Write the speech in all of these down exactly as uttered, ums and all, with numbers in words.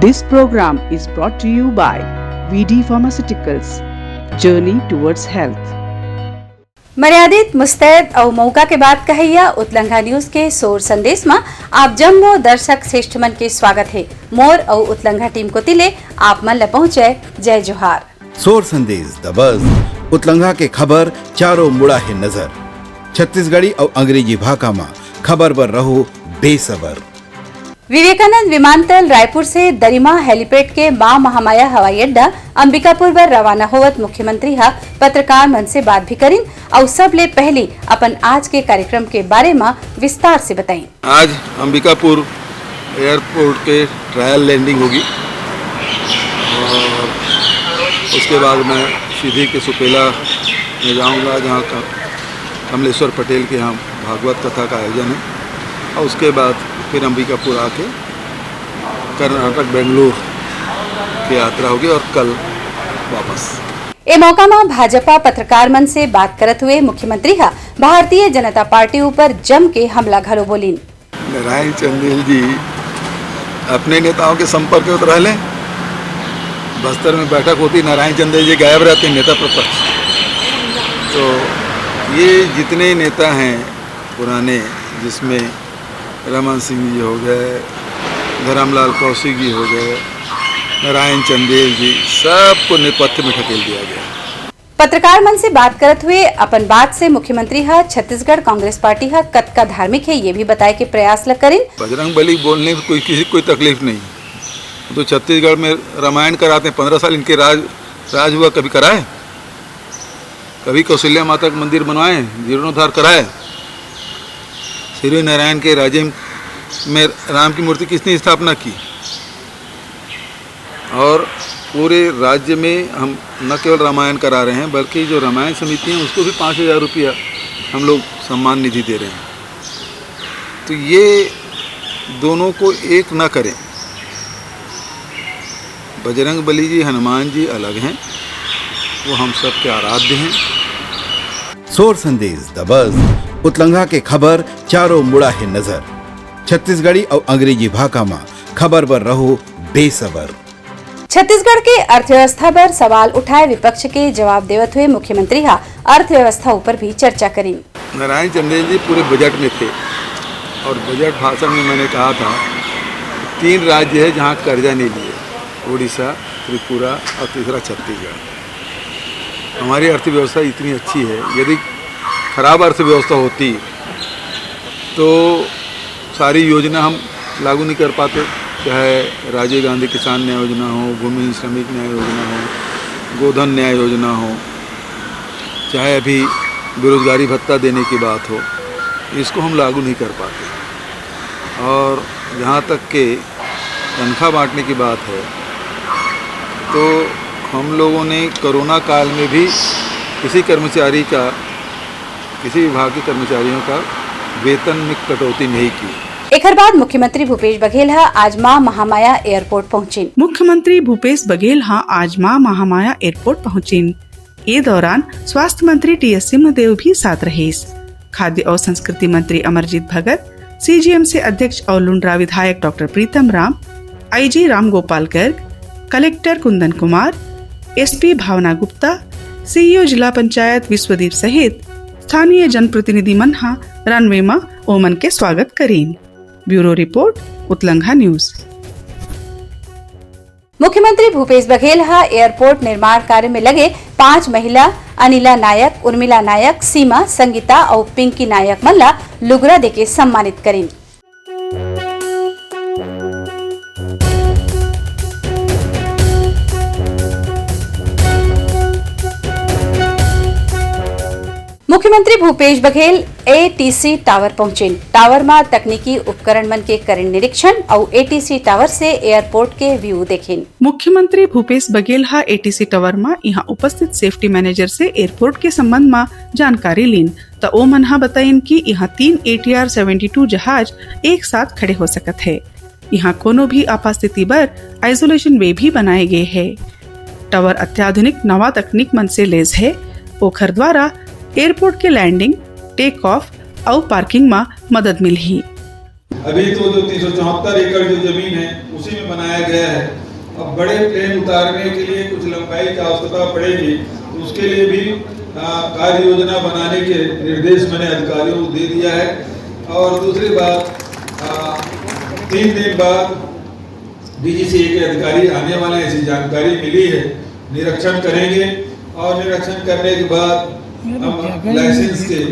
This program is brought to you by V D Pharmaceuticals, Journey Towards Health. मर्यादित, मुस्तैद अउ मौका के बात कहइया उतलंघा न्यूज के सोर संदेश म आप जम्मो दर्शक श्रेष्ठ मन के स्वागत हे। मोर अउ उतलंघा टीम कोति ले आप मन ल पहुंचे जय जोहार। सोर संदेश, the buzz। उतलंघा के खबर चारों मुड़ा हे नजर। छत्तीसगढ़ी अउ अंग्रेजी भाखा म खबर बर रहो बेसबर। विवेकानंद विमानतल रायपुर से दरिमा हेलीपैड के मां महामाया हवाई अड्डा अंबिकापुर बर रवाना होवत मुख्यमंत्री ह पत्रकार मन से बात भी करिन अउ सबले पहली अपन आज के कार्यक्रम के बारे म विस्तार से बताइन। आज अंबिकापुर एयरपोर्ट के ट्रायल लैंडिंग होगी और उसके बाद मैं सीधे के सुपेला में जाऊंगा, जहां का कमलेश्वर पटेल के यहाँ भागवत कथा का आयोजन है और उसके बाद फिर अंबिकापुर आके कर्नाटक बेंगलुरु की यात्रा होगी और कल वापस। ए मौका म भाजपा पत्रकार मन से बात करत हुए मुख्यमंत्री ह भारतीय जनता पार्टी ऊपर जम के हमला घलो बोलिन। नारायण चंदेल जी अपने नेताओं के संपर्क में तो रह लें। बस्तर में बैठक होती, नारायण चंदेल जी गायब रहते, नेता प्रतिपक्ष। तो ये जितने नेता हैं पुराने, जिसमें रमन सिंह जी हो गए, धरमलाल कौशिक जी हो गए, नारायण चंदेल जी, सबको नेपथ्य में ढकेल दिया गया। पत्रकार मन से बात करत हुए अपन बात से मुख्यमंत्री ह छत्तीसगढ़ कांग्रेस पार्टी ह कतका धार्मिक हे, ये भी बताए के प्रयास ल करिन। बजरंग बली बोलने में कोई, किसी को कोई तकलीफ नहीं। तो छत्तीसगढ़ में रामायण कराते हैं, पन्द्रह साल इनके राज, राज हुआ, कभी कराए? कभी कौशल्या माता का मंदिर बनवाए, जीर्णोद्धार कराए? सूर्य नारायण के राज्य में राम की मूर्ति किसने स्थापना की? और पूरे राज्य में हम न केवल रामायण करा रहे हैं, बल्कि जो रामायण समिति है, उसको भी पाँच हज़ार रुपया हम लोग सम्मान निधि दे रहे हैं। तो ये दोनों को एक ना करें। बजरंग बली जी, हनुमान जी अलग हैं, वो हम सब के आराध्य हैं। सोर संदेश, the buzz। उतलंघा के खबर चारों मुड़ा हे नजर। छत्तीसगढ़ी अउ अंग्रेजी भाखा म खबर बर रहो बेसबर। छत्तीसगढ़ के अर्थव्यवस्था बर सवाल उठाए विपक्ष के जवाब देवत हुए मुख्यमंत्री ह अर्थव्यवस्था ऊपर भी चर्चा करिन। नारायण चंदेल जी पूरे बजट में थे और बजट भाषण में मैंने कहा था, तीन राज्य है जहाँ कर्जा नहीं लिए, उड़ीसा, त्रिपुरा और तीसरा छत्तीसगढ़। हमारी अर्थव्यवस्था इतनी अच्छी है, यदि खराब अर्थव्यवस्था होती तो सारी योजना हम लागू नहीं कर पाते, चाहे राजीव गांधी किसान न्याय योजना हो, भूमिहीन श्रमिक न्याय योजना हो, गोधन न्याय योजना हो, चाहे अभी बेरोजगारी भत्ता देने की बात हो, इसको हम लागू नहीं कर पाते। और जहाँ तक के तनख्वाह बांटने की बात है, तो हम लोगों ने कोरोना काल में भी किसी कर्मचारी का, किसी विभाग के कर्मचारियों का वेतन में कटौती नहीं की। एखर बाद मुख्यमंत्री भूपेश बघेल ह आज मां महामाया एयरपोर्ट पहुंचिन। मुख्यमंत्री भूपेश बघेल ह आज मां महामाया एयरपोर्ट पहुंचिन। ए दौरान स्वास्थ्य मंत्री टीएस सिंहदेव भी साथ रहिस। खाद्य अउ संस्कृति मंत्री अमरजीत भगत, सीजीएमसी अध्यक्ष अउ लुंड्रा विधायक doctor Pritam Ram, IG Ramgopal Garg, collector Kundan Kumar, SP Bhavna Gupta, CEO जिला पंचायत विश्वदीप सहित स्थानीय जनप्रतिनिधि मन ह रनवे म ओमन के स्वागत करिन। Bureau report, Utlangha news. मुख्यमंत्री भूपेश बघेल ह एयरपोर्ट निर्माण कार्य में लगे पांच महिला, अनिला नायक, उर्मिला नायक, सीमा, संगीता अउ पिंकी नायक मन ला लुगरा देके सम्मानित करिन। मुख्यमंत्री भूपेश बघेल एटीसी टावर पहुंचिन। टावर म तकनीकी उपकरण मन के करिन निरीक्षण अउ एटीसी टावर से एयरपोर्ट के व्यू देखिन। मुख्यमंत्री भूपेश बघेल ह एटीसी टावर म इहां उपस्थित सेफ्टी मैनेजर से एयरपोर्ट के संबंध म जानकारी लीन, त ओमन ह बताइन कि इहां तीन एटीआर सेवेंटी टू जहाज एक साथ खड़े हो सकत हे। इहां कोनो भी आपात स्थिति बर आइसोलेशन वे भी बनाए गे हे। टावर अत्याधुनिक नवा तकनीक मन से लैस हे, ओखर द्वारा एयरपोर्ट के लैंडिंग, टेक ऑफ अउ पार्किंग म मदद मिलही। अभी तो जो तीन सौ चौहत्तर एकड़ जो जमीन है, उसी में बनाया गया है। अब बड़े प्लेन उतारने के लिए कुछ लंबाई की आवश्यकता पड़ेगी, तो उसके लिए भी आ, कार्य योजना बनाने के निर्देश मैंने अधिकारियों को दे दिया है। और दूसरी बात, आ, तीन दिन बाद डीजीसीए के अधिकारी आने वाले हैं, ऐसी जानकारी मिली है। निरीक्षण करेंगे और निरीक्षण करने के बाद हम लाइसेंस के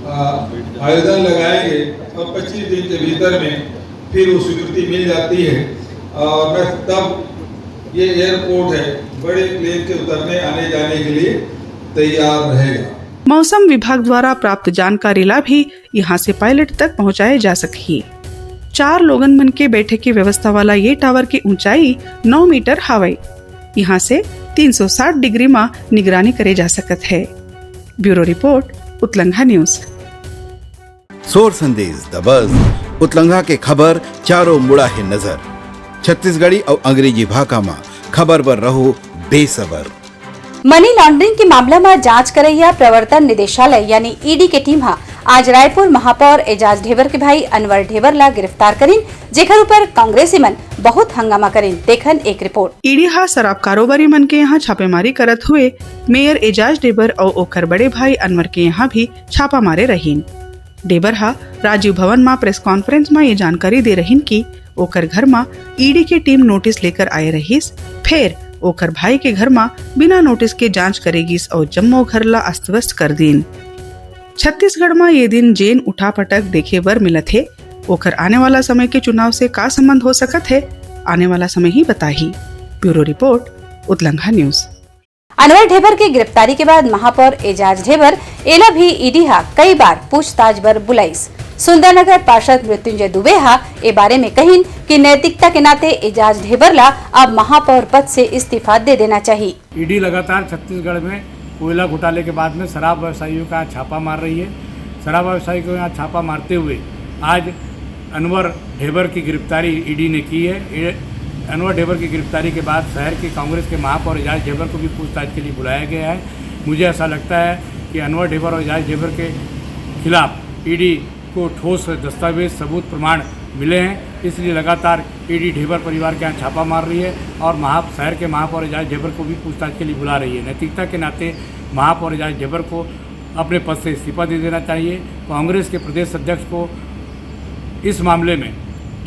आ, आवेदन लगाएंगे और पच्चीस दिन के भीतर में फिर वो स्वीकृति मिल जाती है और मैं तब ये एयरपोर्ट है, बड़े प्लेन के उतरने आने जाने के लिए तैयार रहेगा। मौसम विभाग द्वारा प्राप्त जानकारी ला भी यहाँ से पायलट तक पहुँचाए जा सकही। चार लोगन मन के बैठे के व्यवस्था वाला ये टावर की ऊंचाई नौ मीटर हावय। यहाँ से तीन सौ साठ डिग्री मा निगरानी करे जा सकत है। Bureau report, Utlangha news. सोर संदेश दबस, उतलंघा के खबर चारों मुड़ा है नजर। छत्तीसगढ़ी अउ अंग्रेजी भाखा मा खबर बर रहो बेसबर। मनी लॉन्ड्रिंग के मामला म जांच करइया प्रवर्तन निदेशालय यानी ईडी के टीम ह आज रायपुर महापौर एजाज ढेबर के भाई अनवर ढेबर ला गिरफ्तार करिन, जेकर ऊपर कांग्रेसी मन बहुत हंगामा करिन। देखन एक रिपोर्ट। ईडी ह शराब कारोबारी मन के यहाँ छापेमारी करत हुए मेयर एजाज ढेबर अउ ओकर बड़े भाई अनवर के यहाँ भी छापा मारे रहिन। ढेबर ह राजीव भवन म प्रेस कॉन्फ्रेंस म ये जानकारी दे रहिन कि ओकर घर म ईडी के टीम नोटिस लेकर आए रहिस, फेर ओकर भाई के घर म बिना नोटिस के जांच करे गिस अउ जम्मो घर ला अस्त व्यस्त कर दीन। छत्तीसगढ़ म ये दिन जेन उठापटक देखे बर मिलत हे, ओकर आने वाला समय के चुनाव से का संबंध हो सकत हे, आने वाला समय ही बताही। Bureau report, Utlangha news. Anwar Dhebar के गिरफ्तारी के बाद महापौर एजाज ढेबर एला भी ईडी हा कई बार पूछताछ बर बुलाइस। सुंदरनगर पार्षद मृत्युंजय दुबे हा ए बारे में कहिन कि नैतिकता के नाते एजाज ढेबर ला अब महापौर पद से इस्तीफा दे देना चाहिए। ईडी लगातार छत्तीसगढ़ में कोयला घोटाले के बाद में शराब व्यवसायियों का छापा मार रही है। शराब व्यवसायियों का यहाँ छापा मारते हुए आज अनवर ढेबर की गिरफ्तारी ईडी ने की है। अनवर ढेबर की गिरफ्तारी के बाद शहर के कांग्रेस के महापौर एजाज ढेबर को भी पूछताछ के लिए बुलाया गया है। मुझे ऐसा लगता है कि अनवर ढेबर और एजाज ढेबर के खिलाफ ईडी को ठोस दस्तावेज, सबूत, प्रमाण मिले हैं, इसलिए लगातार ईडी ढेबर परिवार के यहाँ छापा मार रही है और महा शहर के महापौर एजाज ढेबर को भी पूछताछ के लिए बुला रही है। नैतिकता के नाते महापौर एजाज ढेबर को अपने पद से इस्तीफा दे देना चाहिए। कांग्रेस के प्रदेश अध्यक्ष को इस मामले में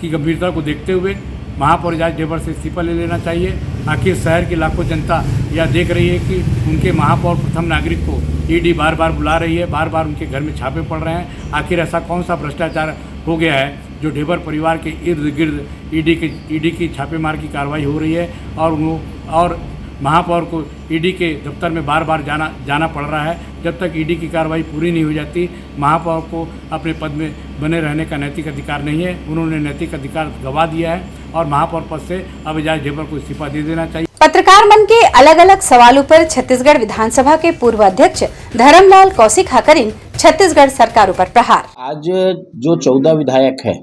की गंभीरता को देखते हुए महापौर एजाज ढेबर से इस्तीफा ले लेना चाहिए। आखिर शहर की लाखों जनता यह देख रही है कि उनके महापौर प्रथम नागरिक को ईडी बार बार बुला रही है, बार बार उनके घर में छापे पड़ रहे हैं। आखिर ऐसा कौन सा भ्रष्टाचार हो गया है जो ढेबर परिवार के इर्द गिर्द ईडी के ईडी की छापेमार की कार्रवाई हो रही है और उन्हों और महापौर को ईडी के दफ्तर में बार बार जाना जाना पड़ रहा है। जब तक ईडी की कार्रवाई पूरी नहीं हो जाती, महापौर को अपने पद में बने रहने का नैतिक अधिकार नहीं है। उन्होंने नैतिक अधिकार गवा दिया है और महापौर पद से अब एजाज ढेबर को इस्तीफा दे देना चाहिए। पत्रकार मन के अलग-अलग सवाल ऊपर छत्तीसगढ़ विधानसभा के पूर्व अध्यक्ष धर्मलाल कौशिक हा करिन छत्तीसगढ़ सरकार ऊपर प्रहार। आज जो चौदह विधायक हैं,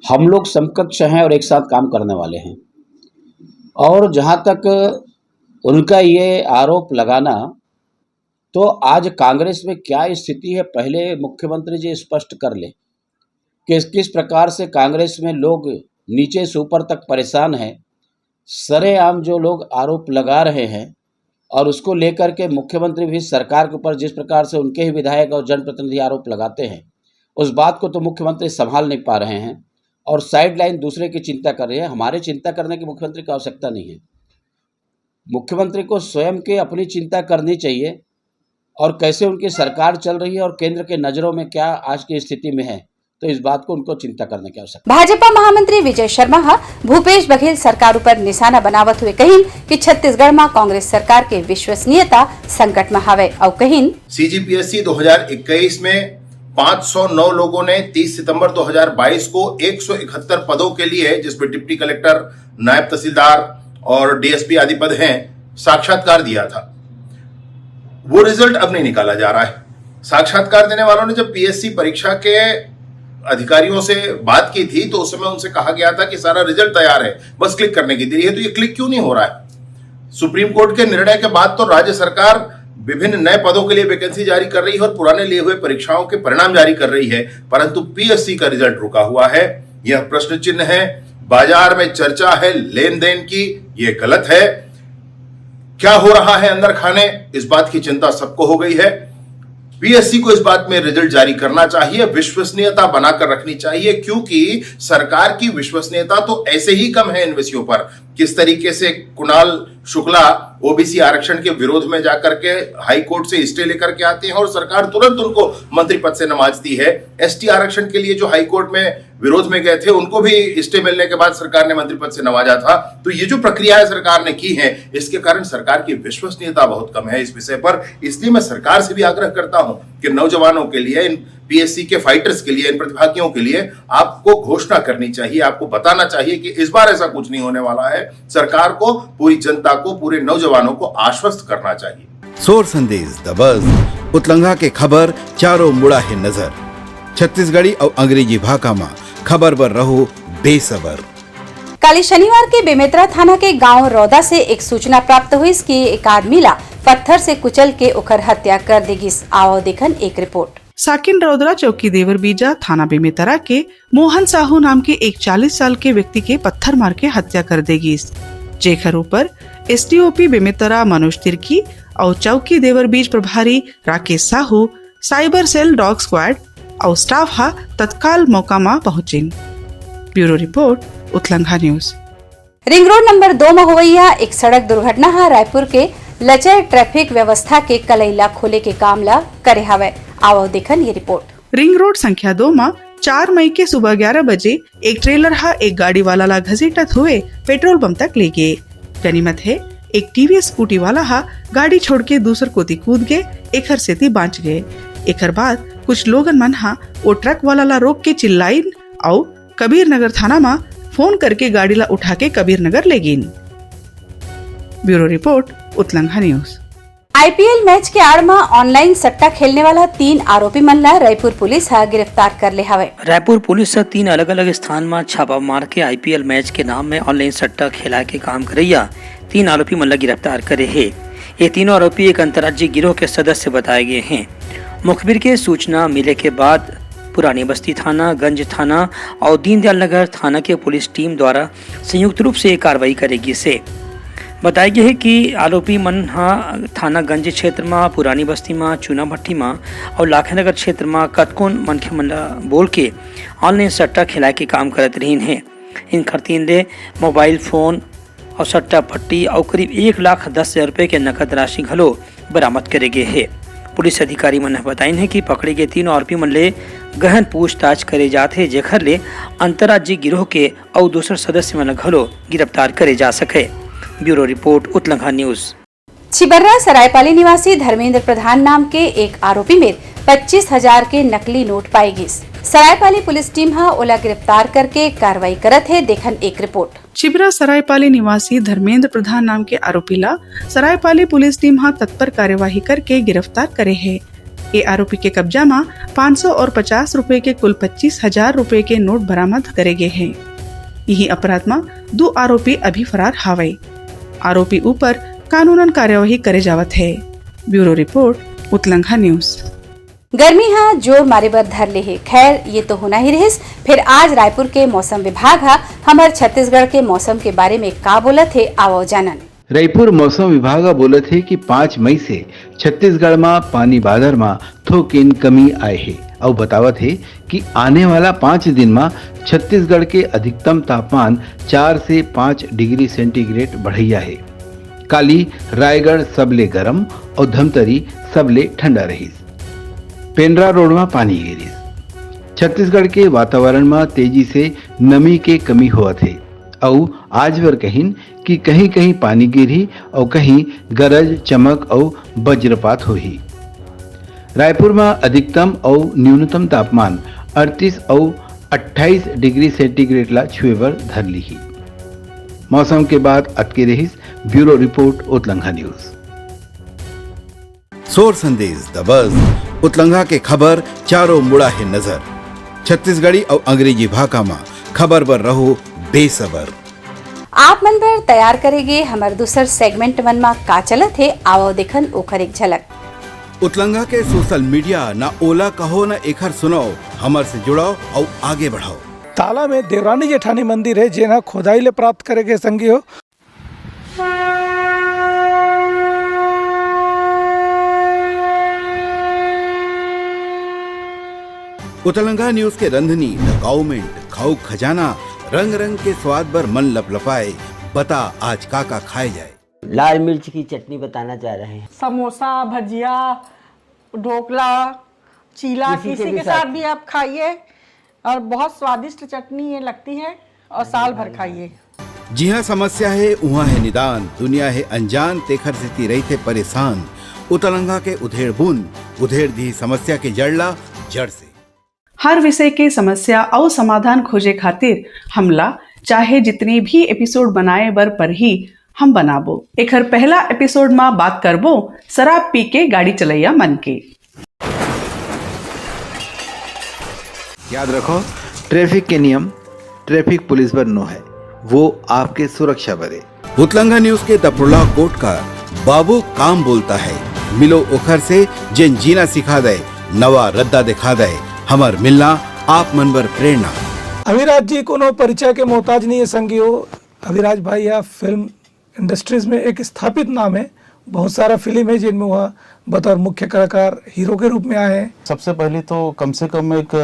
हम लोग समकक्ष हैं और एक साथ काम करने वाले हैं। और जहाँ तक उनका ये आरोप लगाना, तो आज कांग्रेस में क्या स्थिति है, पहले मुख्यमंत्री जी स्पष्ट कर ले कि किस प्रकार से कांग्रेस में लोग नीचे से ऊपर तक परेशान हैं। सरेआम जो लोग आरोप लगा रहे हैं और उसको लेकर के मुख्यमंत्री भी सरकार के ऊपर जिस प्रकार से उनके ही विधायक और जनप्रतिनिधि आरोप लगाते हैं, उस बात को तो मुख्यमंत्री संभाल नहीं पा रहे हैं और साइडलाइन दूसरे की चिंता कर रहे हैं। हमारे चिंता करने की मुख्यमंत्री को आवश्यकता नहीं है। मुख्यमंत्री को स्वयं की अपनी चिंता करनी चाहिए और कैसे उनकी सरकार चल रही है और केंद्र के नजरों में क्या आज की स्थिति में है, तो इस बात को उनको चिंता करने की आवश्यकता। भाजपा महामंत्री विजय शर्मा हा भूपेश बघेल सरकार ऊपर निशाना बनावत हुए कहिन कि छत्तीसगढ़ मा कांग्रेस सरकार के विश्वसनीयता संकट मा हवय। अउ कहिन, सीजीपीएससी दो हज़ार इक्कीस में पाँच सौ नौ लोगों ने तीस सितंबर दो हज़ार बाईस को एक सौ इकहत्तर पदों के लिए, जिसमें डिप्टी कलेक्टर, नायब तहसीलदार और डीएसपी आदि पद हैं, साक्षात्कार दिया था। वो रिजल्ट अब नहीं निकाला जा रहा है। साक्षात्कार देने वालों ने जब पीएससी परीक्षा के अधिकारियों से बात की थी, तो उस समय उनसे कहा गया था कि सारा रिजल्ट तैयार है, बस क्लिक करने की देरी है। तो ये क्लिक क्यों नहीं हो रहा है? सुप्रीम कोर्ट के निर्णय के बाद तो राज्य सरकार विभिन्न नए पदों के लिए वैकेंसी जारी कर रही है और पुराने लिए हुए परीक्षाओं के परिणाम जारी कर रही है, परंतु पीएससी का रिजल्ट रुका हुआ है। यह प्रश्न चिन्ह है। बाजार में चर्चा है लेन देन की, ये गलत है। क्या हो रहा है अंदर खाने, इस बात की चिंता सबको हो गई है। पीएससी को इस बात में रिजल्ट जारी करना चाहिए, विश्वसनीयता बनाकर रखनी चाहिए, क्योंकि सरकार की विश्वसनीयता तो ऐसे ही कम है इन विषयों पर। किस तरीके से कुणाल शुक्ला ओबीसी आरक्षण के विरोध में जाकर के हाई कोर्ट से स्टे लेकर के आते हैं और सरकार तुरंत उनको मंत्री पद से नवाजती है। एसटी आरक्षण के लिए जो हाई कोर्ट में विरोध में गए थे, उनको भी स्टे मिलने के बाद सरकार ने मंत्री पद से नवाजा था। तो ये जो प्रक्रिया है सरकार ने की है, इसके कारण सरकार की विश्वसनीयता बहुत कम है इस विषय पर। इसलिए मैं सरकार से भी आग्रह करता हूं कि नौजवानों के लिए, इन पीएससी के फाइटर्स के लिए, इन प्रतिभागियों के लिए आपको घोषणा करनी चाहिए, आपको बताना चाहिए कि इस बार ऐसा कुछ नहीं होने वाला है। सरकार को, पूरी जनता को, पूरे नौजवानों को आश्वस्त करना चाहिए। सोर संदेश दबस, उतलंघा के खबर चारों मुड़ा हे नजर। छत्तीसगढ़ी अउ अंग्रेजी भाखा म खबर बर रहो बेसबर। काली शनिवार के बेमेतरा थाना के गांव रौदा से एक सूचना प्राप्त हुई कि एक आदमी ला पत्थर से कुचल के ओकर हत्या कर दे गिस। आवव देखन एक रिपोर्ट। साकिन रौदरा चौकी देवर बीजा थाना बेमेतरा के मोहन साहू नाम के एक चालीस साल के व्यक्ति के पत्थर मार के हत्या कर दे गिस, जेकर ऊपर एसडीओपी बेमेतरा मनोज तिर्की अउ चौकी देवर बीज प्रभारी Rakesh Sahu, cyber cell, dog squad अउ स्टाफ हा तत्काल मौका मा पहुंचिन। Bureau report, Utlangha news. Ring road number दो म होवइया एक सड़क दुर्घटना ह रायपुर के लचर ट्रैफिक व्यवस्था के कलई ला खोले के काम ला करे हवय। आवव देखन ये रिपोर्ट। रिंग रोड संख्या दो म चार मई के सुबह ग्यारह बजे एक ट्रेलर ह एक गाड़ी वाला ला घसीटत हुए पेट्रोल पंप तक ले गे। गनीमत हे, एक टीवीएस स्कूटी वाला ह गाड़ी छोड़ के दूसर कोती कूद गे, एखर सेती बांच गे। एखर बाद कुछ लोगन मन ह ओ ट्रक वाला ला रोक के चिल्लाइन अउ कबीर नगर थाना म फोन करके गाड़ी ला उठा के कबीर नगर ले गिन। Bureau report, Utlangha news. IPL match के आड़ म ऑनलाइन सट्टा खेलने वाला तीन आरोपी मन ला रायपुर पुलिस ह गिरफ्तार कर ले हवय। रायपुर पुलिस ह तीन अलग-अलग स्थान म छापा मार के आईपीएल मैच के नाम में ऑनलाइन सट्टा खेला के काम करइया तीन आरोपी मन ला गिरफ्तार करे हे। ये तीनों आरोपी एक अंतर्राज्यीय गिरोह के सदस्य बताए गए हैं। मुखबिर के सूचना मिले के बाद पुरानी बस्ती थाना, गंज थाना और दीनदयाल नगर थाना के पुलिस टीम द्वारा संयुक्त रूप से ये कार्रवाई करे गिस हे। बताए गे हे कि आरोपी मन ह थानागंज क्षेत्र म, पुरानी बस्ती म, चूना भट्टी म अउ लाखेनगर क्षेत्र म कतकोन मनखे मन ल बोल के ऑनलाइन सट्टा खिलाए के काम करत रहिन हे। इनखर तीन ले मोबाइल फोन अउ सट्टा पट्टी अउ करीब एक लाख दस हजार रुपये के नकद राशि घलो बरामद करे गे हे। पुलिस अधिकारी मन ह बताइन हे कि पकड़े गे तीनों आरोपी मन ले गहन पूछताछ करे जात हे, जेखर ले अंतर्राज्यीय गिरोह के अउ दूसर सदस्य मन ल घलो गिरफ्तार करे जा सकय। Bureau report, Utlangha news. Chhibarra Saraipali निवासी धर्मेंद्र प्रधान नाम के एक आरोपी मेर पच्चीस हजार के नकली नोट पाए गिस। सरायपाली पुलिस टीम ह ओला गिरफ्तार करके कार्रवाई करत हे। देखन एक रिपोर्ट। छिबरा सरायपाली निवासी धर्मेंद्र प्रधान नाम के आरोपी ला सरायपाली पुलिस टीम ह तत्पर कार्यवाही करके गिरफ्तार करे हे। ए आरोपी के कब्जा म पाँच सौ और पचास रुपए के कुल पच्चीस हजार रुपए के नोट बरामद करे गे हे। इही अपराध म दू आरोपी अभी फरार हावय। आरोपी ऊपर कानूनन कार्यवाही करे जावत हे। Bureau report, Utlangha news. गर्मी ह जोर मारे बर धर ले हे। खैर, ये तो होना ही रहिस। फिर आज रायपुर के मौसम विभाग ह हमर छत्तीसगढ़ के मौसम के बारे में का बोलत हे, आवव जानन। रायपुर मौसम विभाग ह बोलत हे कि पाँच मई से छत्तीसगढ़ म पानी बादर म थोकिन कमी आए हे अउ बतावत हे कि आने वाला पाँच दिन म छत्तीसगढ़ के अधिकतम तापमान चार से पाँच डिग्री सेंटीग्रेड बढ़इया हे। काली रायगढ़ सबले गरम अउ धमतरी सबले ठंडा रहिस। पेंड्रा रोड म पानी गिरिस। छत्तीसगढ़ के वातावरण म तेजी से नमी के कमी होवत हे अउ आज बर कहिन कि कहीं-कहीं पानी गिरही अउ कहीं गरज, चमक अउ वज्रपात होही। रायपुर म अधिकतम अउ न्यूनतम तापमान अड़तीस अउ अट्ठाईस डिग्री सेंटीग्रेड ला छुए बर धर लिही। मौसम के बात अतके रहिस। Bureau report, Utlangha news. सोर संदेश दबस, उतलंघा के खबर चारों मुड़ा हे नजर। छत्तीसगढ़ी अउ अंग्रेजी भाखा म खबर बर रहो बेसबर। आप मन बर तैयार करे गे हमर दूसर segment मन म का चलत हे, आवव देखन ओखर एक झलक। उतलंगा के social media, न ओला कहो न एखर सुनव, हमर से जुड़व अउ आगे बढ़व। ताला में देवरानी जेठानी मंदिर हे, जेन ह खोदाई ले प्राप्त करे गे संगी हो। उतलंगा news के रंधनी, the government, खाऊ खजाना, रंग रंग के स्वाद बर मन लपलपाए। बता आज का का खाए जाए। लाल मिर्च की चटनी बताना चाह रहे हैं। समोसा, भजिया, ढोकला, चीला, किसी के किसी भी के साथ साथ भी आप खाइए और बहुत स्वादिष्ट चटनी ये लगती है और साल भर खाइए। जिहाँ समस्या हे, उहाँ हे निदान, दुनिया हे अनजान, तेखर सेती रहिथे परेशान। उतलंगा के उधेड़ बुन, उधेड़ दी समस्या के जड़ ला जड़ से। हर विषय के समस्या अउ समाधान खोजे खातिर हमला चाहे जितने भी episode बनाए बर परही, हम बनाबो। एखर पहला episode म बात करबो शराब पी के गाड़ी चलैया मन के। याद रखो, ट्रैफिक के नियम ट्रैफिक पुलिस बर नो है, वो आपके सुरक्षा बर हे। उतलंगा news के दपरोला कोटकर, बाबू काम बोलता है, मिलो ओखर से जेन जीना सिखा दे, नवा रद्दा दिखा दे, हमर मिलना आप मन बर प्रेरणा। अविराज जी कोनो परिचय के मोहताज नहीं है संगी हो। अविराज भाई या फिल्म इंडस्ट्रीज में एक स्थापित नाम है, बहुत सारा फिल्म है जिनमें वह बतौर मुख्य कलाकार हीरो के रूप में आए हैं। सबसे पहले तो कम से कम एक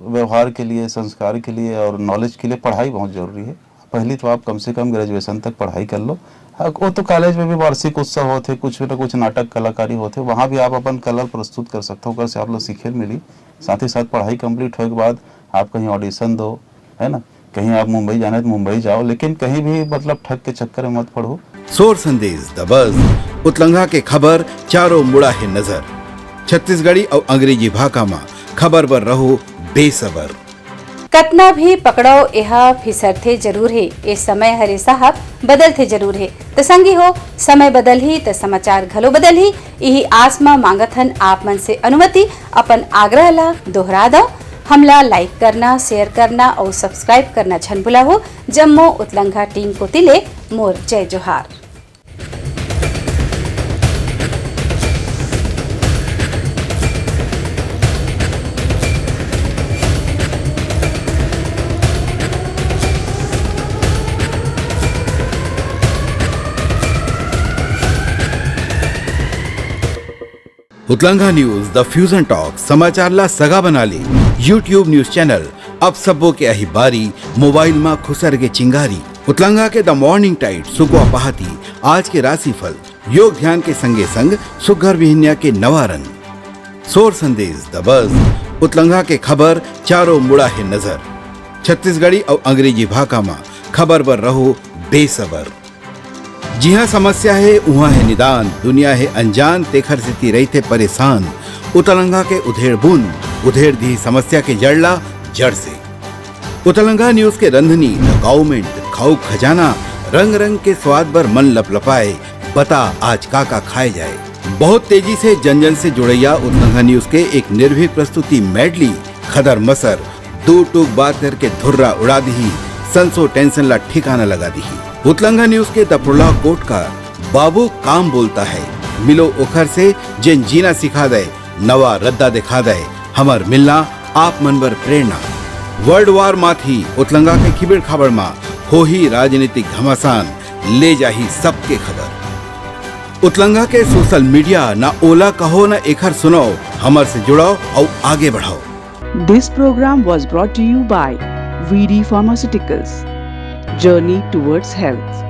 व्यवहार के लिए, संस्कार के लिए और नॉलेज के लिए पढ़ाई बहुत जरूरी है। पहली तो आप कम से कम ग्रेजुएशन तक पढ़ाई कर लो। हाँ, वो तो कॉलेज में भी वार्षिक उत्सव होते, कुछ ना कुछ नाटक कलाकारी होते, वहाँ भी आप अपन कला प्रस्तुत कर सकते हो, ओकर से आप लोग सीखे मिली। साथ ही साथ पढ़ाई कंप्लीट होए के बाद आप कहीं ऑडिशन दो, है ना, कहीं आप मुंबई जाना है तो मुंबई जाओ, लेकिन कहीं भी मतलब ठग के चक्कर में मत पड़ो। सोर संदेश द बज, उतलंगा के खबर चारों मुड़ा हे नजर। छत्तीसगढ़ी अउ अंग्रेजी भाखा म खबर बर रहो बेसबर। कतना भी पकड़व, एहा फिसरथे जरूर हे। ए समय हरे साहब बदलथे जरूर हे। त संगी हो, समय बदलही त समाचार घलो बदलही। इही आस म मांगत हन आप मन से अनुमति, अपन आग्रह ला दोहरा दव। हमला like करना, share करना अउ subscribe करना झन भुलाहू। जम्मो उतलंघा टीम कोति ले मोर जय जोहार। उतलंघा न्यूज, द फ्यूजन टॉक, समाचार ला सगा बना ले। YouTube न्यूज चैनल, अब सबो के आही बारी, मोबाइल मा खुसर के चिंगारी। उतलंघा के द मॉर्निंग टाइट, सुकवा पहाती, आज के राशिफल, योग ध्यान के संगे संग सुग्घर बिहनिया के नवा रंग। सोर संदेश, द बज, उतलंघा के खबर, चारों मुड़ा हे नजर। छत्तीसगढ़ी अउ अंग्रेजी भाखा मा खबर बर रहो बेसबर। जिहाँ समस्या हे, उहाँ हे निदान, दुनिया हे अनजान, तेखर सेती रहिथे परेशान। उतलंघा के उधेड़ बुन, उधेड़ दिही समस्या के जड़ ला जड़ से। उतलंघा न्यूज के रंधनी, द गवर्नमेंट, खाऊ खजाना, रंग रंग के स्वाद बर मन लपलपाए, बता आज का का खाए जाए। बहुत तेजी से जन जन से जुड़ैया उतलंघा न्यूज के एक निर्भीक प्रस्तुति मेडली, खदर मसर, दू टूक बात करके धुर्रा उड़ा दिही, संसो टेंशन ला ठिकाना लगा दिही। उतलंघा न्यूज के दपरोला कोटकार, बाबू काम बोलता है, मिलो ओखर से जेन जीना सिखा दे, नवा रद्दा दिखा दे, हमर मिलना आप मन बर प्रेरणा। वर्ल्ड वार माथी उतलंघा के खिबेड़ खाबड़ मा होही राजनीतिक घमासान, ले जाही सबके खबर। उतलंघा के सोशल मीडिया, ना ओला कहो ना एखर सुनव, हमर से जुड़व अउ आगे बढ़व। This program was brought to you by V D Pharmaceuticals, Journey Towards Health.